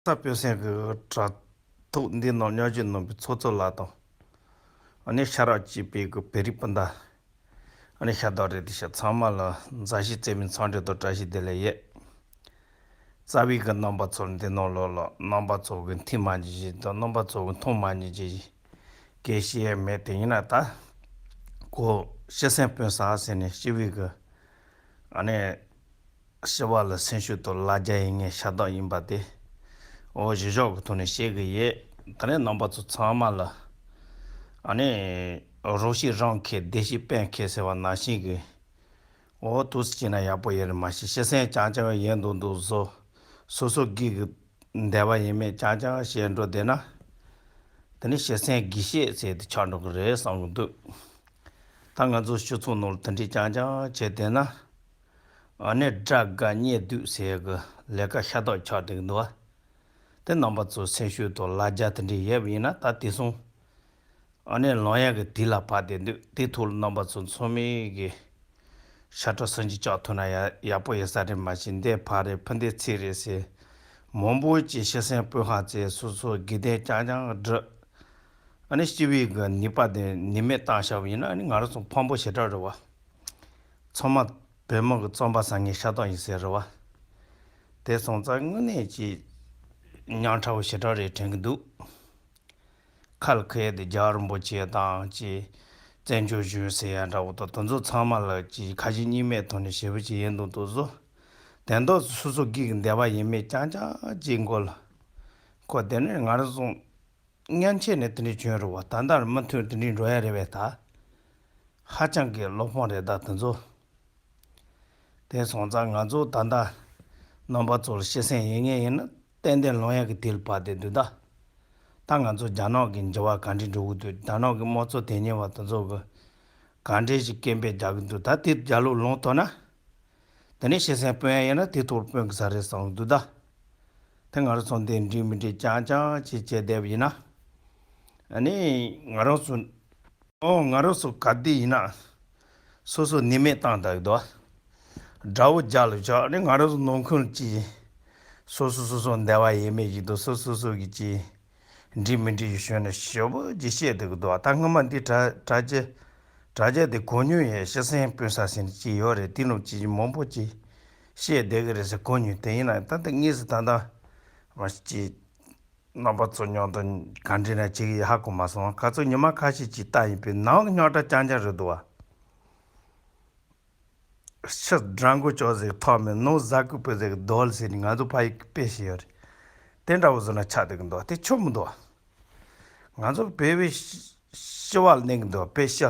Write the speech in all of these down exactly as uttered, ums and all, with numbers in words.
ས་པོད་སེང་གི་དྲ་ཐོག་འདི་ནང་མཉམ་ཞུགས་གནང་བའི་ཚོགས་གཙོ་ལགས་དང་། ཨ་ནི་ཤ་རག་གཅིག་པའི་གི་བོད་རིགས་སྤུན་ཟླ། ཨ་ནི་ཤ་སྟག་རེད། དེ་ཤ་ཚང་མ་ལ་མཛའ་བཤེས་བརྩེ་མའི་འཚམས་འདྲི་དང་བཀྲ་ཤིས་བདེ་ལེགས་ཡོད། རྩ་བའི་གི་རྣམ་པ་ཚོ་འདི་ནང་ལོགས་ལ་རྣམ་པ་ཚོ་གི་མཐོང་མ་མྱོང་ཞིག་དང་རྣམ་པ་ཚོ་གི་མཐོང་མ་མྱོང་ཞིག་གི་ཤེས་ཡ་མེད། དེ་ཡིན་ན་ད་ཁོ་སྐྱེས་སེང་སྤུན་ཟླ་ཟེར་ནས་སྤྱི་བོའི་གི་ཨ་ནི་སྤྱི་བོ་ལ་སེམས་ཤུགས་དང་ལ་རྒྱ་ཡོད་མཁན་ཤ་སྟག་ཡིན་པ་དེ། འོ་གཞི་བཞག་གི་ཐོག་ནས་བཤད་གི་ཡོད། ད་ནི་རྣམ་པ་ཚོ་ཚང་མ་ལ་ཨ་ནི་རོགས་བྱས་རང་མཁས་བདེ་བྱས་དཔོན་མཁས་ཟེར་བ་ནང་བཞིན་གི། འོ་དུས་སུ་བྱས་ན་ཡག་པོ་ཡོད་རེད། མ་གཞི་སྐྱེས་སེང་རྐྱང་རྐྱང་ཡིན་མདོག་མདོག་བཟོ། སོ་སོ་སྒེར་གྱི་འདོད་པ་ཡིན་མིན་རྐྱང་རྐྱང་བཤད་འགྲོ་བསྡད་ན། དེ་ནི་སྐྱེས་སེང་སྒེར་བཤད་ཟེར་དེ་ཆགས་འགྲོ་གི་རེད་བསམ་གི་འདུག་ད་ང་ཚོ་སྤྱི་ཚོགས་ནང་ལ་དེ་འདྲའི་རྐྱང་རྐྱང་བྱས་བསྡད་ན། ཨ་ནི་དགྲ་དགའ་གཉེན་སྡུག་ཟེར་གི་ལས་ཀ་ཤ་སྟག་ཆགས་བསྡད་ཀྱི་འདུག་བ། དེ་རྣམ་པ་ཚོ་སེམས་ཤུགས་དང་ལ་རྒྱ་དེ་འདྲའི་ཡོད་པ་ཡིན་ན་ད་དེང་སང་ཨ་ནི་ལངས་ཡག་གི་དུས་ལ་བབས་བསྡད་འདུག་དེ་ཐོག་ལ་རྣམ་པ་ཚོ་ཚང་མས་གི་ཤ་ཁྲག་སུན་འབྱིན་བཅག་ཐུབ་ན་ཡ་ཡག་པོ་ཡོད་ས་རེད། མ་གཞི་འདི་ཕ་རེད་ཕུ་འདི་ཚེ་རེད་ཟེར། མང་པོ་ཅིག་སྐྱེས་སེང་སྤུན་ཟླ་ཚོས་སོ་སོ་དགེ་ལྡན་རྐྱང་རྐྱང་བསྒྲུབས། ཨ་ནི་སྤྱི་བོའི་གི་ནུས་པ་དེ་ནུས་མེད་བཏང་བཞག་པ་ཡིན་ན་ཨ་ནི་ང་རང་ཚོ་ཕངས་པོ་ཞེ་དྲག་རེད་བ། ཚང་མ་བོད་མི་གི་རྩམ་པ་ཟ་མཁན་ཤ་སྟག་ཡིན་ཟེར་རེད་བ། དེ་སོང་ཙང་དངོས་གནས་ཀྱི་ཉག་ཕྲ་བོ་ཞེ་དྲག་རེད་དྲན་གི་འདུག་ཁ་ལ་ཁུར་ཡས་དེ་རྒྱལ་བ་རིན་པོ་ཆེ་དང་ཅིག་བཙན་བྱོལ་གཞོན་ཟེར་ཡ་འདྲ་བོ་དང་དེ་ཚོ་ཚང་མ་ལ་ཅིག་ཁ་ཞེ་གཉིས་མེད་ཐོག་ནས་ཞེ་པོ་ཅིག་ཡིན་མདོག་མདོག་བཟོ། དོན་དག་སོ་སོ་སྒེར་གྱི་འདོད་པ་ཡིན་མིན་རྐྱང་རྐྱང་ཅིག་མགོ་ལ་འཁོར་བསྡད་ནས་ང་རང་ཚོ་སྔོན་ཆད་ནས་དེ་འདྲའི་བྱུང་རེད་བ། ད་ལྟར་མུ་མཐུད་དེ་འདྲའི་འགྲོ་ཡ་རེད་པས། ད་ཧ་ཅང་གི་བློ་ཕམ་རེད་ད་དེ་ཚོ། དེ་སོང་ཙང་ང་ཚོ་ད་ལྟ་རྣམ་པ་ཚོ་ལ་སྐྱེས་སེང་ཡིན་ངེས་ཡིན་ན་ཏན་ཏན་ལངས་ཡག་གི་དུས་ལ་བབས་བསྡད་འདུག་ད་ད་ང་ཚོ་རྒྱ་ནག་གི་འགྱུར་བ་ག་འདྲས་འགྲོ་གི་འདུག་རྒྱ་ནག་གི་དམངས་གཙོ་དོན་གཉེར་བ་དེ་ཚོ་གི་ག་འདྲས་ཞིག་སྐད་འབོད་རྒྱག་གི་འདུག་ད་དེ་རྒྱ་ལོ་ལངས་ཐུབ་ན། དེ་ནས་སྐྱེས་སེང་སྤུན་ཡ་ཡིན་ན་དེ་ཐོག་སྤུན་གི་ས་རེད་བསམ་གི་འདུག་ད། དེ་ང་རང་ཚོ་འདི་འགྲིག་མི་འགྲིག་རྐྱང་རྐྱང་ཅིག་བྱས་བསྡད་པ་ཡིན་ན། ཨ་ནི་ང་རང་ཚོ་ཨོ་ང་རང་ཚོ་ག་དུས་ཡིན་ན་སོ་སོ་ནུས་མེད་བཏང་བསྡད་གི་འདུག་དགྲ་བོ་རྒྱ་ལ་བཞག་ཨ་ནི་ང་རང་ཚོ་ནང་ཁུལ་གྱི་སོ་སོ་སོ་སོ་འདོད་པ་ཡིན་མིན་ཞིག་འདུག་སོ་སོ་སོ་གི་ཅི། འགྲིག་མི་འགྲིག་ཞུས་ན་ཞེ་པོ་ཅིག་བཤད་བསྡད་ཀྱི་འདུག་ད་སྔོན་མ་འདི་དྲ་དྲ་རྒྱ་དྲ་རྒྱ་དེ་གོ་མྱོང་ཡོད། སྐྱེས་སེང་སྤུན་ཟླ་ཟེར་ནས་ཅིག་ཡོད་རེད། དེ་ནང་ཅིག་མང་པོ་ཅིག་བཤད་བསྡད་ཀྱི་རེད་ཟེར་གོ་མྱོང་། དེ་ཡིན་ན་ད་ལྟ་དངོས་སུ་ད་ལྟ་མ་ཅིག་རྣམ་པ་ཚོ་མཉམ་དུ་ག་འདྲ་ན་ཅིག་ཧ་གོ་མ་སོང་། ཁ་ཚོ་ཉི་མ་ཁ་ཤས་ཅིག་ལྟ་ཡིན་པས་ནང་རྙོག་དྲ་རྐྱང་རྐྱང་རེད་འདུག་བ། ཕྱི་དགྲ་མགོ་ཅོག་ཟིག་ཐོག་མེད་ནང་གཟའ་གོས་པོ་ཟིག་རྡོལ་ཟེར་ནས་ང་ཚོ་ཕ་ཡུལ་གྱི་དཔེ་ཞིག་ཡོད་རེད། དེ་འདྲ་བོ་བཟོ་ན་ཆགས་བསྡད་ཀྱི་འདུག་དེ་ཆོ་མི་འདུག་ང་ཚོ་བོད་པའི་སྤྱི་བ་ལ་གནས་ཀྱི་འདུག་བོད་སྤྱི་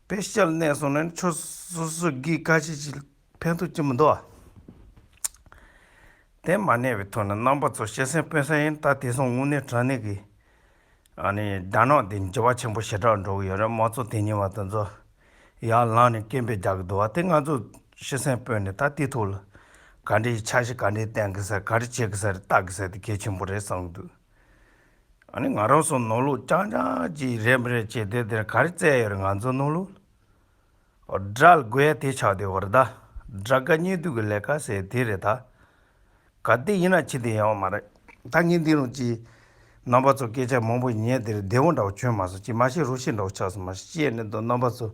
བོད་སྤྱི་ལ་གནས་སོང་ན་ཆོ་སོ་སོ་གི་ཁ་ཤས་ཅིག་ཕན་ཐོགས་ཅི་མི་འདུག་དེ་མ་གནས་པའི་ཐོག་ནས་རྣམ་པ་ཚོ་སྐྱེས་སེང་སྤུན་ཟླ་ཡིན་ད་དེང་སང་དངོས་གནས་དྲང་གནས་ཀྱི། ཨ་ནི་རྒྱ་ནག་དེ་འགྱུར་བ་ཆེན་པོ་ཞེ་དྲག་འགྲོ་གི་ཡོད་རེད། དམངས་གཙོ་དོན་གཉེར་བ་དེ་ཚོ་ཡར་ལངས་ནས་སྐད་འབོད་རྒྱག་གི་འདུག་བ། དེ་ང་ཚོ་སྐྱེས་སེང་སྤུན་ཟླ་ད་དེ་ཐོག་ལ་ག་འདྲའི་འཆར་གཞི་ག་འདྲའི་བཏིང་གི་ཟེར་ག་རེ་བྱེད་ཀྱི་ཟེར་ལྟ་གི་ཟེར་དེ་གལ་ཆེན་པོ་རེད་བསམ་གི་འདུག་ཨ་ནི་ང་རང་ཚོ་ནང་ལོགས་རྐྱང་རྐྱང་ཅིག་རེད་མི་རེད་ཅེས་དེ་དེར་ག་རེ་བཙལ་ཡོད་རེད། ང་ཚོ་ནང་ལོགས་དགྲ་ལ་རྒོལ་ཡ་དེ་ཆགས་བསྡད་ཡོད་རེད་ད། དགྲ་དགའ་གཉེན་སྡུག་གི་ལས་ཀ་ཟེར་དེ་རེད་ད། ག་དུས་ཡིན་ན་ཅི་སྟེ་ཡོང་བ་མ་རེད། ད་ངས་འདི་རུ་ཅི། རྣམ་པ་ཚོ་སྐད་ཆ་མང་པོ་ཉན་དེར་བདེ་བོ་འདྲ་བོ་བྱུང་མ་སོང་ཅི་མ་ཤེས་རུ་ཤི་འདྲ་བོ་ཆགས་སོང་མ་ཤེས་ཅི་ཡིན་ནི་འདུག་རྣམ་པ་ཚོ་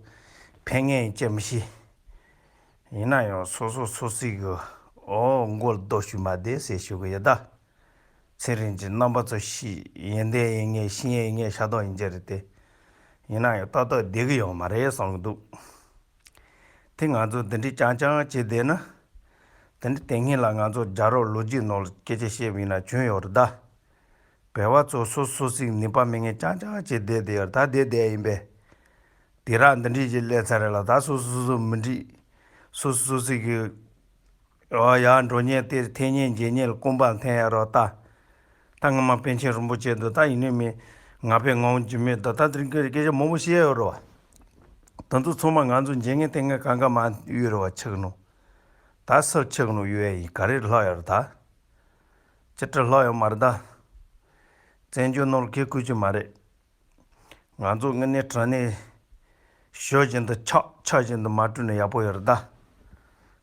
ཕན་ངེས་ཡིན་ཅི་མི་ཤེས། ཡིན་ན་ཡང་སོ་སོ་སོ་སྲིད་གི་ཨོ་མགོ་ལ་རྡོ་གཞུས་མ་བསྡད་ཟེར་ཞུ་གི་ཡོད་ད། ཚེ་རིང་གི་རྣམ་པ་ཚོ་ཤི་ཡིན་བསྡད་ཡིན་ངེས་ཤི་ཡིན་ངེས་ཤ་སྟག་ཡིན་གྱི་རེད་དེ། ཡིན་ན་ཡང་ཏག་ཏག་བསྡད་གི་ཡོད་མ་རེད་བསམ་གི་འདུག་དེ་ང་ཚོ་འདི་འདྲའི་རྐྱང་རྐྱང་བྱས་བསྡད་ན། དེ་འདྲའི་དེ་སྔོན་ལ་ང་ཚོ་རྒྱལ་རབས་ལོ་རྒྱུས་ནང་ལ་སྐད་ཆ་བཤད་པ་ཡིན་ན་བྱུང་ཡོད་རེད་ད། བོད་པ་ཚོ་སོ་སོ་སོ་སྲིད་ནུས་པ་མེད་མཁན་རྐྱང་རྐྱང་བྱས་བསྡད་བསྡད་ཡོད་རེད་ད། བསྡད་བསྡད་ཡིན་པས། དེ་རག་འདི་འདྲའི་ཞིག་སླེབས་ཚར་རེད་ལ་ད་སོ་སོ་སོ་སོ་མི་འགྲིག་སོ་སོ་སོ་སྲིད་ཀྱི་ཨོ་ཡར་འགྲོ་མཁན་དེ་འཐེན་མཁན་འཇལ་མཁན་ལ་རྐང་པ་འཐེན་ཡ་རོགས་ད། ད་སྔ་མ་པཎ་ཆེན་རིན་པོ་ཆེ་འདུག་ད་ཡིན་ནི་མིན་ང་ཕའི་ངོ་བོ་འཇིགས་མེད་འདུག་ད་དེ་རིང་སྐད་ཆ་མང་པོ་བཤད་ཡོད་རེད་བ། དེ་ཚོ་ཚང་མ་ང་ཚོ་འཇལ་མཁན་དེ་སྔ་གང་ག་མ་གཡུག་རེད་བ་ཆག་ནོ། ད་སབ་ཆག་ནོ་གཡུག་ཡ་ཡིན་ག་རེ་ལྷག་ཡོད་རེད་ད། ཅི་སྤྲད་ལྷག་ཡོད་མ་རེད་ད། བཙན་བྱོལ་ནང་ལ་ཁེ་བཀོལ་རྒྱུ་མ་རེད། ང་ཚོ་དངོས་གནས་དྲང་གནས་ཞོ་བཞིན་དུ་ཆག་ཆག་བཞིན་དུ་མ་བཀྲུས་ན་ཡག་པོ་ཡོད་རེད་ད།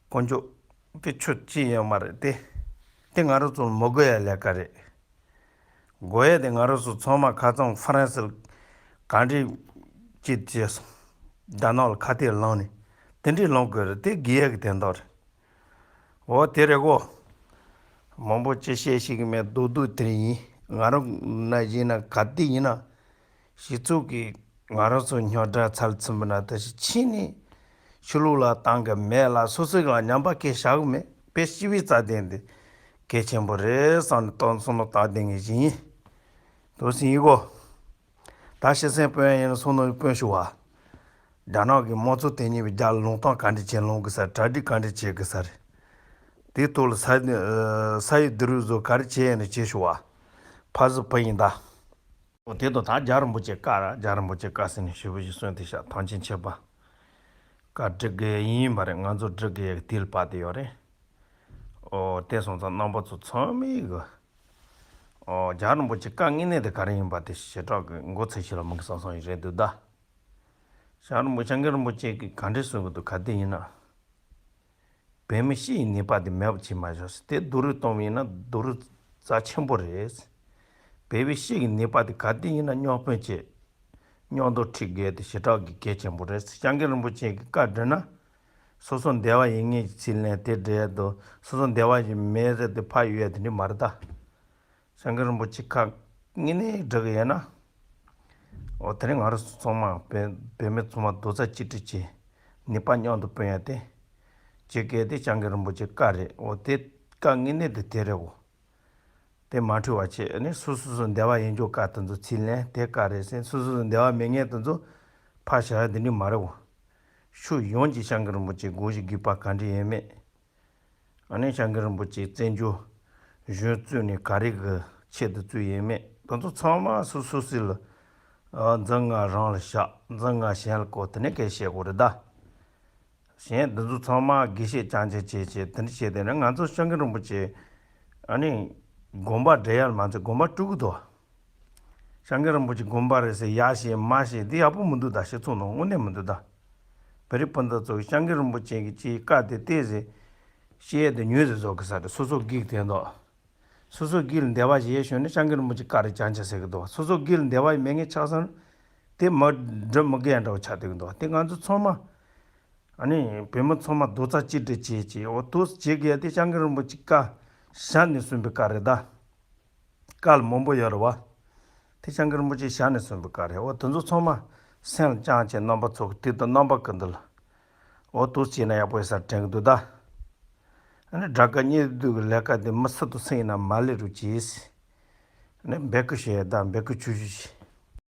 དཀོན་མཆོག་དེ་ཆོས་ཅི་ཡང་མ་རེད་དེ། དེ་ང་རང་ཚོ་ལ་མི་དགོས་ཡ་ལས་ཀ་རེད། དགོས་ཡ་དེ་ང་རང་ཚོ་ཚང་མ་ཁ་རྩང་ཧྥ་རན་སི་ལ་ག་འདྲས་ཅིག་བྱས་སོང་། རྒྱ་ནག་ལ་ཁ་གཏད་ལངས་ནས་དེ་འདྲས་ལངས་དགོས་རེད། དེ་དགེ་ཡ་གི་དོན་དག་རེད། འོ་དེ་རེད་གོ། མང་པོ་ཅི་བཤད་ཤེས་ཀྱི་མེད། རྡོག་རྡོག་དེ་ཡིན། ང་རང་ན་ཡིན་ན་ག་དུས་ཡིན་ན། སྤྱི་ཚོགས་ཀྱི་ང་རང་ཚོ་རྙོག་དྲ་ཚབས་ཆེན་པོ་ན་ད་ཕྱིན་ནས་ཆོས་ལུགས་ལ་བཏང་གི་མེད་ལ། སོ་སོ་ལ་ཉམས་པ་སྐྱེ་བཞག་གི་མེད། དཔེ་སྤྱི་བའི་རྩ་དོན་འདི་གལ་ཆེན་པོ་རེད་བསམ་ནས་བསམ་བློ་བཏང་བསྡད་མཁན་ཞིག་ཡིན། དོ་སྲིད་ཡིན་གོ། ད་ཤི་སེམས་དཔོན་ཡིན་ན་སོང་ནོ་དཔོན་ཞུ་བ། རྒྱ་ནག་གི་དམངས་གཙོ་དེ་ཉིད་པའི་རྒྱ་ལ་ལུང་བསྟན་ག་འདྲ་བྱེད་ལོང་གི་ས། གྲ་སྒྲིག་ག་འདྲ་བྱེད་གི་ས་རེད། དེའི་ཐོག་ལ་ས་ས་ཡི་བསྡུ་རུབ་བཟོ་ག་རེ་བྱེད་ཡིན་ན་བྱེད་ཞུ་བ། ཕ་གཟུ་ཕ་ཡིན་ད། འོ་དེ་དང་ད་རྒྱལ་བ་རིན་པོ་ཆེ་བཀའ་ར། རྒྱལ་བ་རིན་པོ་ཆེ་བཀའ་ཟེར་ནས་ཞུ་བ་ཞིག་གསོན་ཏེ་ཤག་ཐང་ཆེན་ཆེ་བ། བཀའ་སྒྲུབ་དགོས་ཡིན་པ་རེད། ང་ཚོ་སྒྲུབ་དགོས་ཡག་དུས་ལ་བབ་བསྡད་ཡོད་རེད། འོ་དེ་སོང་ཙང་རྣམ་པ་ཚོ་ཚང་མས་གི། ཨོ་རྒྱལ་བ་རིན་པོ་ཆེ་བཀའ་དངོས་གནས་དེ་ག་རེ་ཡིན་པ་དེ་ཞེ་དྲག་གི་མགོ་ཚོས་ཤེས་ལ་མི་དགའ་བསམ་བསམ་ཡིན་རེད་འདུག་ད། རྒྱལ་བ་རིན་པོ་ཆེ་སྐྱབས་མགོན་རིན་པོ་ཆེ་གིས་ག་འདྲས་གསུང་གི་འདུག་ག་དུས་ཡིན་ན། བོད་མི་སྤྱི་ཡི་ནུས་པ་དེ་མེད་པ་བྱེད་མ་ཤོག་ཟེར། དེ་བསྡུ་རུབ་གཏོང་བ་ཡིན་ན་བསྡུ་རུབ་རྩ་ཆེན་པོ་རེད། བོད་པའི་སྤྱི་ཡི་ནུས་པ་དེ་ག་དུས་ཡིན་ན་རྙོག་དཔོན་བྱེད། རྙོག་དྲ་ཁྲིད་དགོས་དེ་ཞེ་དྲག་གི་གལ་ཆེན་པོ་རེད། སྐྱབས་མགོན་རིན་པོ་ཆེ་གི་བཀའ་བསྒྲུབས་ན། སོ་སོ་འདོད་པ་ཡིན་ངེས་ཀྱི་ཚུལ་ལེན་དེ་འདྲ་དང་། སོ་སོ་འདོད་པ་ཞིག་མེད་ཟེར་དེ་ཕར་གཡུག་དེ་འདྲ་མ་རེད་ད། སྐྱབས་མགོན་རིན་པོ་ཆེ་བཀའ་དངོས་གནས་སྒྲུབ་གི་ཡོད་ན། འོ་དེ་རིང་ང་རང་ཚོ་ཚང་མ་བོད་བོད་མི་ཚང་མ་རྡོག་རྩ་གཅིག་སྒྲིལ་གྱིས་ནུས་པ་མཉམ་དུ་སྤུངས་ཡ་དེ། བྱེད་དགོས་དེ་སྐྱབས་མགོན་རིན་པོ་ཆེ་བཀའ་རེད། འོ་དེ་བཀའ་དངོས་གནས་དེ་དེ་རེད་འོ། དེ་མ་འཁྲུལ་བ་བྱས་ནས་སོ་སོ་སོ་འདོད་པ་ཡིན་རྒྱུ་བཀའ་དེ་ཚོ་ཚུར་ལེན་དེ་བཀའ་རེད་ཟེར། སོ་སོ་སོ་འདོད་པ་མེད་མཁན་དེ་ཚོ་ཕར་བཞག་ཡ་དེ་འདྲ་མ་རེད་འོ། ཕྱོགས་ཡོངས་ཀྱི་སྐྱབས་མགོན་རིན་པོ་ཆེ་དགོངས་གཞི་དགོས་པ་ག་འདྲ་ཡོད་མེད། ཨ་ནི་སྐྱབས་མགོན་རིན་པོ་ཆེ་བཙན་བྱོལ་གཞུང་བཙུགས་ནས་ག་རེ་གི་ཆེད་དུ་བཙུགས་ཡོད་མེད་དེ་ཚོ་ཚང་མ་སོ་སོ་སོ་ལ། ཨ་འཛིན་ང་རང་ལ་བཞག་འཛིན་ང་གཞན་ལ་བཀོད་དེ་ནས་སྐད་བཤད་དགོས་རེད་ད། གཞན་འདི་ཚོ་ཚང་མ་དགེ་བཤེས་རྐྱང་རྐྱང་བྱས་བྱས་དེ་འདྲ་བྱས་དེ་ནས་ང་ཚོ་སྐྱབས་མགོན་རིན་པོ་ཆེ་ཨ་ནི་དགོངས་པ་འགྲེལ་ཡ་ལ་མ་ཚད་དགོངས་པ་དཀྲུག་གི་འདུག་སྐྱབས་མགོན་རིན་པོ་ཆེ་དགོངས་པ་རེད་ཟེར་ཡ་བྱས་མ་བྱས་འདི་ཡག་པོ་མི་འདུག་ད་སྤྱི་ཚོགས་ནང་དངོས་གནས་མི་འདུག་ད། བོད་རིགས་སྤུན་ཟླ་ཚོ་སྐྱབས་མགོན་རིན་པོ་ཆེ་གི་ཅིག་བཀའ་དེ་བལྟས་ཟེར། བཤད་དེ་ཉུང་ཟེར་བཟོ་གི་ས་རེད། སོ་སོ་སྒེར་དེ་འདུག་སོ་སོ་སྒེར་ལ་འདོད་པ་བྱས་བྱུང་ན་སྐྱབས་མགོན་རིན་པོ་ཆེ་བཀའ་རེ་རྐྱང་རྐྱང་ཟེར་གི་འདུག་སོ་སོ་སྒེར་ལ་འདོད་པ་མེད་མཁན་ཆགས་སོང་ན་དེ་མི་འགྲུབ་མི་དགོས་ཡ་འདྲ་བོ་ཆགས་བསྡད་གི་འདུག་དེ་ང་ཚོ་ཚང་མ་ཨ་ནི་བོད་མི་ཚང་མ་རྡོག་རྩ་གཅིག་སྒྲིལ་བྱས་བྱས་འོ་དེ་བྱེད་དགོས་ཡ་དེ་སྐྱབས་མགོན་རིན་པོ་ཆེ་བཀའ་བཞག་ནས་གསུངས་པའི་བཀའ་རེད་ད། བཀའ་ལ་མང་པོ་ཡོད་རེད་བ། དེ་སྐྱབས་མགོན་རིན་པོ་ཆེ་ཞལ་ནས་གསུངས་པའི་བཀའ་རེད། འོ་དེ་ཚོ་ཚང་མ་སེམས་ལ་བཅངས་བྱས་རྣམ་པ་ཚོ་གི་དུས་དང་རྣམ་པ་ཀུན་ཏུ་ལ་འོ་དེ་བྱས་ན་ཡག་པོ་ཡོད་ས་དྲན་གི་འདུག་ད། ཨ་ནི་དགྲ་དགའ་གཉེན་སྡུག་གི་ལས་ཀ་དེ་མི་སུ་དང་སུ་ཡིན་ན་མ་ལས་རུ་གྱིས། ཨ་ནི་འབོད་སྐུལ་བྱས་ད་འབོད་སྐུལ་ཆུ་ཆུ་བྱས།